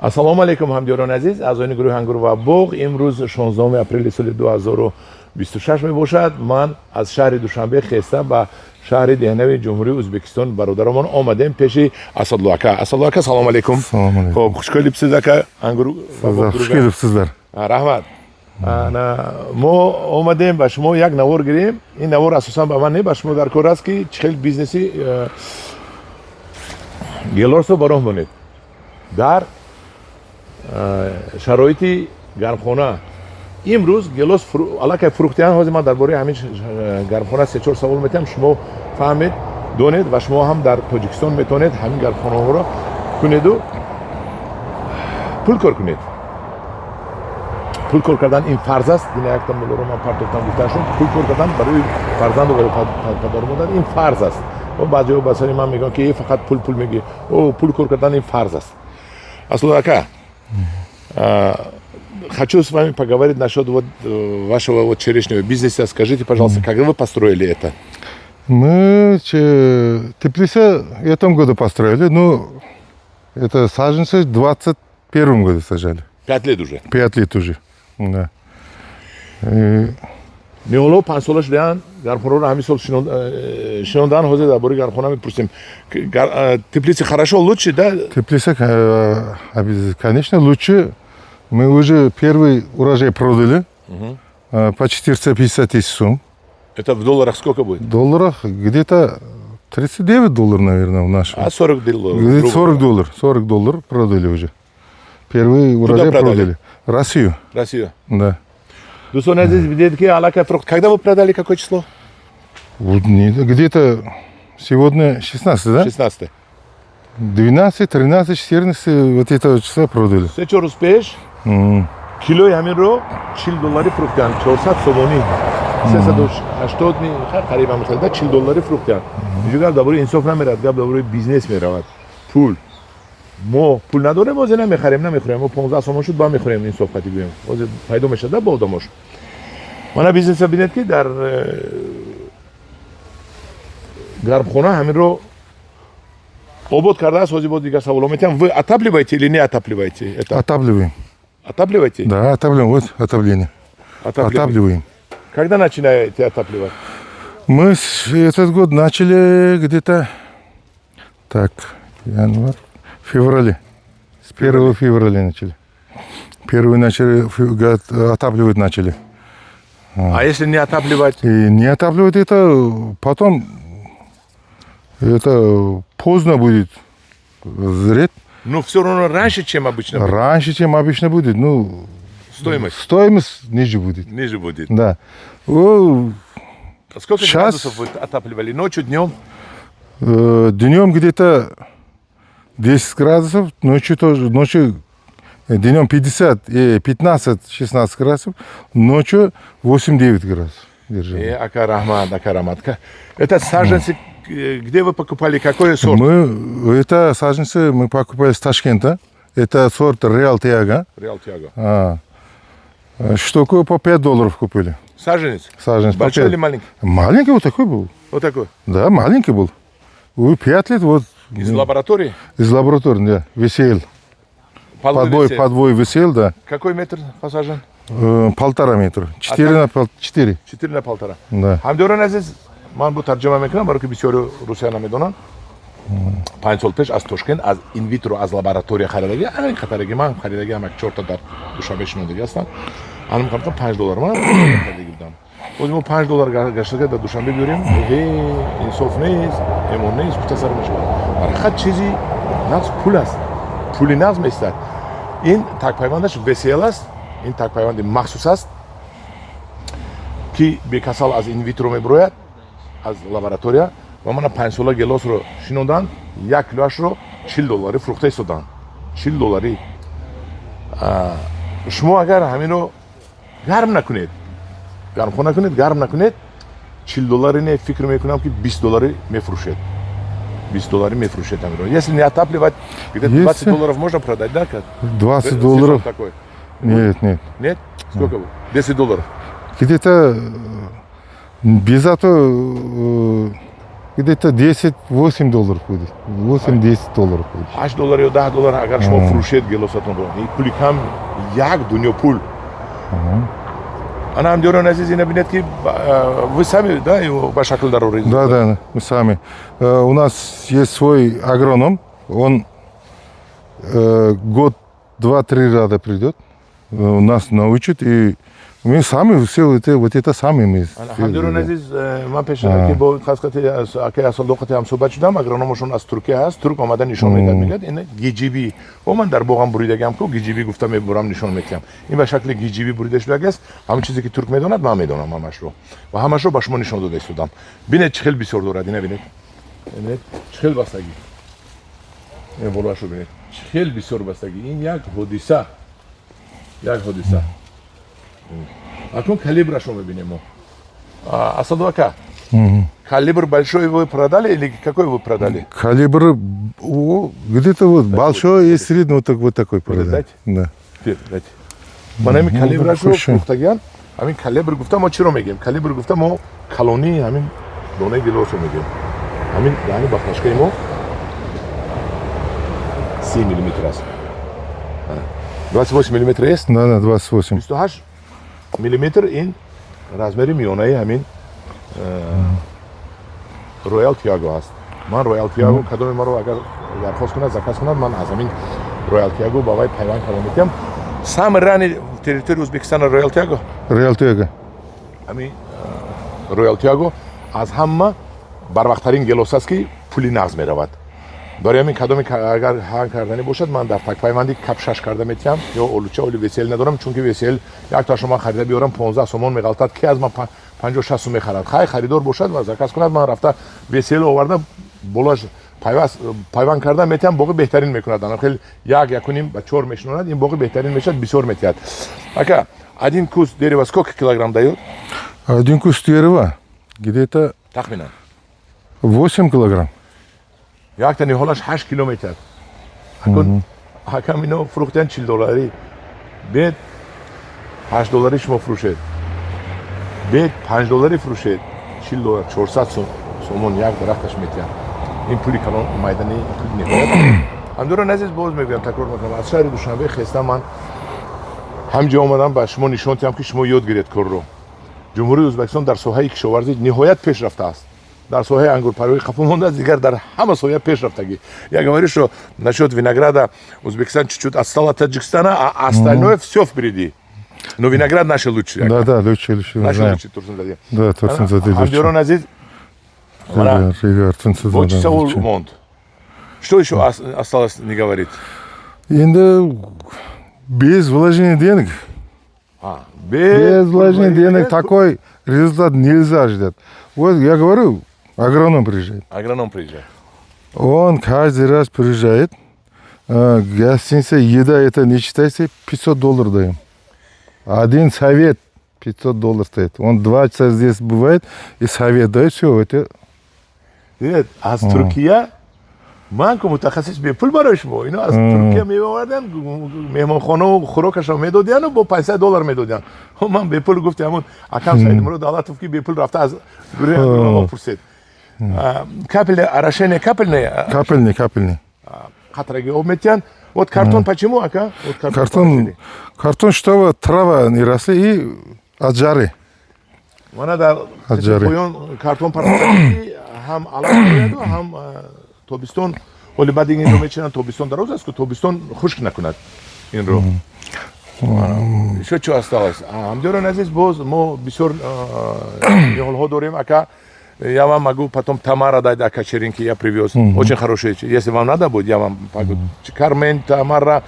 Ассалому алайкум, ҳамдиёрони азиз, аъзоёни гурӯҳи «Ангур ва боғ». Имрӯз 16 апрели соли 2026 мебошад. Ман аз шаҳри Душанбе хеста ба шаҳри Деҳнави Ҷумҳурии Ӯзбекистон бародарамон омадем, пеши Асадулло ака. Асадулло ака, салому алайкум. Салому алайкум. Хуб, хуш келибсиз, ака, «Ангур ва боғ». Хуш келибсизлар. Раҳмат. Ана мо омадем ба шумо як навор гирем. Ин навор асосан ба ман не, ба шумо дар кор аст, ки чӣ хел бизнеси гелосро ба роҳ монед дар шароити гармхона. Имрӯз гелос аллакай фурӯхтиан. Ҳозир ман дар бораи ҳамин гармхона се-чор савол метиҳам, шумо фаҳмед, донед ва шумо ҳам дар Тоҷикистон метавонед ҳамин гармхонаҳоро кунеду пул кор кунед. Пул кор кардан ин фарз аст. Дина якта муллоро ман партофтам, гуфтаншон, пул кор кардан барои фарзанду барои падару модар ин фарз аст. Баъзеҳо ба сари ман мегӯянд, ки фақат пул, пул мегӯӣ. О, пул кор кардан ин фарз аст. Асадулло ака, хочу с вами поговорить насчет вот вашего вот черешневого бизнеса. Скажите, пожалуйста, когда вы построили это? Мы теплица в этом году построили, ну, это саженцы в 21 году сажали. 5 лет уже? 5 лет уже, да. И Ниҳолҳо 5 сола шудаанд, гармхонаро ҳамин сол шинондаанд. Ҳозир дар бораи гармхона мепурсем. Теплицы хорошо, лучше, да? Теплица, конечно, лучше. Мы уже первый урожай продали по 450 тысяч сум. Это в долларах сколько будет? В долларах где-то 39 долларов, наверное, в нашем. А, 40 долларов. Где-то грубо 40 говоря. Долларов. 40 долларов продали уже. Первый урожай Продали? Продали. Россию, Россию. Да. Дӯстони азиз, видед, ки аллакай фурӯхт. Когда вы продали, какое число? Вот где-то сегодня 16, да? 16. 12, 13, 14, вот этого числа продали. 3-4 рӯз пеш килои ҳаминро 40 долларӣ фурӯхтанд, 400 сомонӣ, 380 ми қариб ҳам харида, 40 долларӣ фурӯхтанд. Инҷо гап дар бораи инсоф намерад, гап дар бораи бизнес меравад. Пул, мо пул надорем, ҳозир намехарем, намехӯрем. Мо 15 сомон шуд, ба мехӯрем. Инсоф қати гӯем, ҳозир пайдо мешавад бо одамош. Мана бизнеса бинед, ки дар гармхона ҳаминро обод кардааст. Ҳозир боз дигар саволо метиҳам. Вы отапливаете или не отапливаете это? Отапливаем. Отапливаете? Да, отапливаем. Вот отопление. Отапливаете. Отапливаем. Когда начинаете отапливать? Мы этот год начали где-то так, январь, феврале. С 1 февраля начали. Первый начали, отапливать начали. А если не отапливать? И не отапливать, это потом, это поздно будет зреть. Но все равно раньше, чем обычно будет. Раньше, чем обычно будет. Ну, Стоимость стоимость ниже будет. Ниже будет. Да. О, Сколько Щас- градусов вы отапливали? Ночью, днем? Днем где-то 10 градусов, ночью тоже, ночью, днем 50, 15-16 градусов, ночью 8-9 градусов держали. Ака, раҳмат, ака, раҳмат. Это саженцы, где вы покупали, какой сорт? Мы, это саженцы мы покупали с Ташкента. Это сорт Реал Тиаго. Реал Тиаго. А, штуку по 5 долларов купили. Саженец? Саженец по Большой 5. Или маленький? Маленький вот такой был. Вот такой. Да, маленький был. 5 лет вот. Из лаборатории? Из лаборатории, да. VCL. Подвой Подвой, VCL. Подвой VCL, да. Какой метр посажен? 1,5 метра. 4 А на пол, 4. 4 на 1,5. Да. Ҳамдиёрон азиз, ман бу тарҷима мекунам, барои ки бисёри русия намедонанд. 5 сол пеш аз Тошкент, аз инвитро, аз лаборатория харидаги, ана қатараги ман харидаги, ҳамак чорта дар Душанбе шинодаги ҳастанд. Анам қамқа 5 доллар ман харидаги будам. Боз мо 5 доллар гаштага дар Душанбе биёрем, э, инсоф нест, эмон нест, гуфта сар мешавад. Ҳақиқат, чизи нағз пул аст, пули нағз меистад. Ин такпайвандаш VCL аст. Ин такпайванди махсус аст, ки бекасал аз инвитро мебирояд, аз лаборатория. Ва мана 5 сола гелосро шинонданд, як килоашро 40 долларӣ фурӯхта истоданд, 40 долларӣ. Шумо агар ҳаминро гарм накунед, гармхона кунед, гарм накунед, 40 доллари не, фикр мекунам, ки 20 долларӣ мефурӯшед, 20 долларӣ мефурӯшед ҳаминро. Если не отапливать, где-то 20 долларов можно продать, да, как? 20 Сезон долларов. Такой. Нет, нет. Нет, сколько будет? 10 долларов? Где-то без этого. Где-то 10-8 долларов будет. 8-10 долларов будет. 8 доллар ё 10 доллар, агар шумо фурӯшед гелосатонро, ин пули кам, як дунё пул. Ана, ҳамдиёрони азиз, ина бинед, ки вы сами, да, его ба шакл дароред? Да, мы сами. У нас есть свой агроном, он год, два-три раза придет, нас научит, и мы сами все вот это сами мы Ҳамдиёрони сделали. азиз, ман пеш ки бо қасқати акай Асалдоқати ҳам суҳбат шудам, агрономошон аз Туркия ҳаст. Турк омада нишон медиҳад, мегӯяд, ин гиҷиби о ман дар боғам буридагиам ку, гиҷиби гуфта мебурам, нишон медиҳам. Ин ба шакли гиҷиби бурида шудагиаст. Ҳамон чизе ки турк медонад, ман медонам ҳамашро ва ҳамашро ба шумо нишон дода истодам. Бинед, чӣ хел бисёр дорад. Ина бинед, бинед, чӣ хел бастагӣ. Ин болоашро бинед, чӣ хел бисёр бастагӣ. Ин як ҳодиса, як ҳодиса. Акнун калибрашро мебинем мо. Асадов ака, калибр большой вы продали или какой вы продали? Калибр где-то вот большой и средний, вот, так, вот такой продали. Дайте. Да. Дайте. Ман ҳамин калибрашро Хуш. фурӯхтагиан. Ҳамин калибр гуфта мо чиро мегӯем? Калибр гуфта мо калонии ҳамин донаи гилосро мегӯем. Ҳамин даҳани баклажкаи мо 30 миллиметр аст. 28 миллиметр есть? Да, 28. 28 миллиметр, ин размери миёнаи ҳамин Роял Тиаго аст. Ман Роял Тиаго кадоме маро агар дархост кунад, заказ кунад, ман аз ҳамин Роял Тиаго ба вай пайванд карда метиҳам. Самый ранний территория Узбекистана Роял Тиаго. Роял Тиаго. Ҳамин Роял Тиаго аз ҳама барвақттарин гелос аст, ки пули нағз меравад. Барои ҳамин кадоме агар ҳан карданӣ бошад, ман дар такпайванди капшаш карда метиҳам ё олуча. Оли весел надорам, чунки весел якташо ман харида биёрам, 15 сомон меғалтад. Ки аз ман 50-60 сум мехарад? Хай, харидор бошад ва заказ кунад, ман рафта весел оварда, болоаш пайваст пайванд карда метиҳам. Боғи беҳтарин мекунад. Ана хел як, якуним ба чор мешинонад, ин боғи беҳтарин мешавад, бисёр метиҳад. Ака, один куст дерева сколько килограмм дает? Один куст дерева где-то Тахминан. 8 килограмм. Якта ниҳолаш 8 кило метиҳад. Акун ҳакам ино фурӯхтиян 40 долларӣ. Бед 8 долларӣ шумо фурӯшед, бед 5 долларӣ фурӯшед, 40 доллар, 400 сомон як дарахташ метиҳад. Ин пули калон майдани, ин пули ниҳоят. Ҳамдиёрони азиз, боз мегӯям, такрор мекунам, аз шаҳри Душанбе хеста ман ҳамҷо омадам ба шумо нишон диҳам, ки шумо ёд гиред корро. Ҷумҳурии Ӯзбекистон дар соҳаи кишоварзӣ ниҳоят пеш рафтааст, дар соҳаи ангурпарварӣ қафо мондааст, дигар дар ҳама соҳа пеш рафтагӣ. Я говорю, что насчет винограда Узбекистан чуть-чуть отстал от Таджикистана, а остальное все впереди, но виноград наши лучше. Да, лучше, лучше. Наши знаем. лучше Турсунзаде. Да, Турсунзаде лучше. Ҳамдиёрон азиз, мана Турсунзаде бо чӣ савол лучше. монд? Что еще осталось не говорить? Енді без вложения денег, А, без вложения денег такой результат нельзя ждать. Вот я говорю, агроном приезжает. Агроном приезжает. Он каждый раз приезжает. Гостиница, еда, это не считается, 500 долларов даем. Один совет 500 долларов стоит. Он 2 часа здесь бывает и совет дает, все, это Дидед, аз Туркия ман ку мутахассис бепул барои шумо. Ино аз Туркия меоварданд, меҳмонхонаву хӯрокашро медодияну бо 500 доллар медодиянд. Ман бепул гуфти, ҳамун акам Саидмурод Давлатов, ки бепул рафта аз гурӯҳи агрономҳо пурсед. Капельное орошение, капельное? Капельный, капельный. Қатраги об метиҳанд. Вот картон почему, ака? Вот картон, Картон, положили. Картон, чтобы трава не росли и от жары. Мана дар Аз ҷари. поён картон партофтанд, ҳам алаф меояду, ҳам тобистон. Ҳоли баъд инро мечинанд, тобистон дароз аст ку, тобистон хушк накунад инро. Ещё чё осталось? Ҳамдиёрони азиз, боз мо бисёр ниҳолҳо дорем. Ака, я вам могу потом Тамара дать, ака, черенки я привез, очень хорошие. Если вам надо будет, я вам могу. Кармен, Тамара,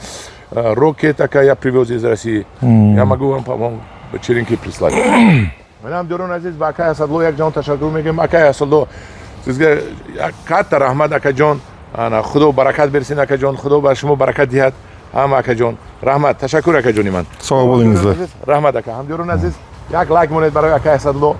Рокет, ака, я привез из России, я могу вам, по-моему, черенки прислать. Ман, ҳамдиёрони азиз, ба акай Асадло як ҷон ташаккур мегӯем. Акай Асадло, сизга катта раҳмат, акаҷон. Ана, Худо баракат берсин, акаҷон, Худо ба шумо баракат диҳад ҳама, акаҷон. Раҳмат, ташаккур, акаҷони ман. Sog' bo'lingizlar. Раҳмат, ака. Ҳамдиёрони азиз, як лайк монед барои акай Асадло.